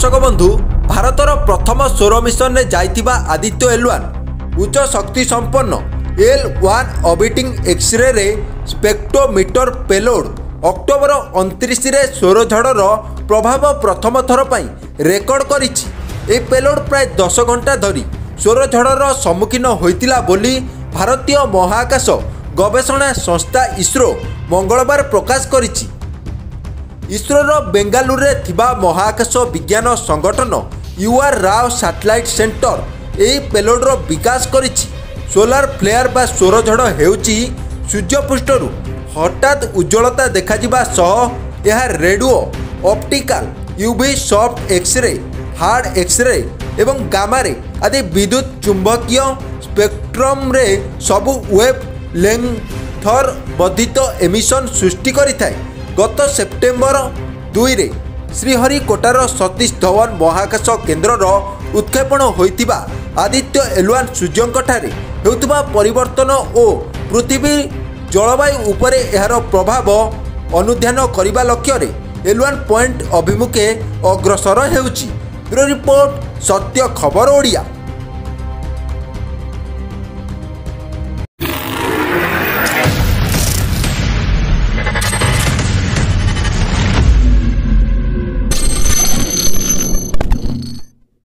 ଦର୍ଶକ ବନ୍ଧୁ, ଭାରତର ପ୍ରଥମ ସୌର ମିଶନରେ ଯାଇଥିବା ଆଦିତ୍ୟ ଏଲ୍ 1 ଉଚ୍ଚ ଶକ୍ତି ସମ୍ପନ୍ନ L1 orbiting X-ray spectrometer payload October 29ରେ ସୌରଝଡ଼ର ପ୍ରଭାବ ପ୍ରଥମ ଥର ପାଇଁ ରେକର୍ଡ କରିଛି। ଏହି ପେଲୋଡ୍ ପ୍ରାୟ 10 ଘଣ୍ଟା ଧରି ସୌରଝଡ଼ର ସମ୍ମୁଖୀନ ହୋଇଥିଲା ବୋଲି ଭାରତୀୟ ମହାକାଶ ଗବେଷଣା ସଂସ୍ଥା ଇସ୍ରୋ ମଙ୍ଗଳବାର ପ୍ରକାଶ କରିଛି। ଇସ୍ରୋର ବେଙ୍ଗାଲୁରୁରେ ଥିବା ମହାକାଶ ବିଜ୍ଞାନ ସଂଗଠନ ୟୁଆର୍ ରାଓ ସାଟେଲାଇଟ୍ ସେଣ୍ଟର ଏହି ପେଲୋଡ୍ର ବିକାଶ କରିଛି। ସୋଲାର ଫ୍ଲେୟାର ବା ସୌରଝଡ଼ ହେଉଛି ସୂର୍ଯ୍ୟପୃଷ୍ଠରୁ ହଠାତ୍ ଉଜ୍ଜ୍ୱଳତା ଦେଖାଯିବା ସହ ଏହା radio, optical, UV, soft x-ray, hard x-ray ଏବଂ ଗାମାରେ ଆଦି ବିଦ୍ୟୁତ୍ ଚୁମ୍ବକୀୟ ସ୍ପେକ୍ଟ୍ରମରେ ସବୁ ୱେଭ୍ ଲେନ୍ଥର ବର୍ଦ୍ଧିତ ଏମିସନ୍ ସୃଷ୍ଟି କରିଥାଏ। ଗତ ସେପ୍ଟେମ୍ବର 2ରେ ଶ୍ରୀହରିକୋଟାର ସତୀଶ ଧୱନ ମହାକାଶ କେନ୍ଦ୍ରର ଉତ୍କ୍ଷେପଣ ହୋଇଥିବା ଆଦିତ୍ୟ ଏଲ୍ 1 ସୂର୍ଯ୍ୟଙ୍କଠାରେ ହେଉଥିବା ପରିବର୍ତ୍ତନ ଓ ପୃଥିବୀ ଜଳବାୟୁ ଉପରେ ଏହାର ପ୍ରଭାବ ଅନୁଧ୍ୟାନ କରିବା ଲକ୍ଷ୍ୟରେ ଏଲ୍ 1 ପଏଣ୍ଟ ଅଭିମୁଖେ ଅଗ୍ରସର ହେଉଛି। ବ୍ୟୁରୋ ରିପୋର୍ଟ, ସତ୍ୟ ଖବର ଓଡ଼ିଆ।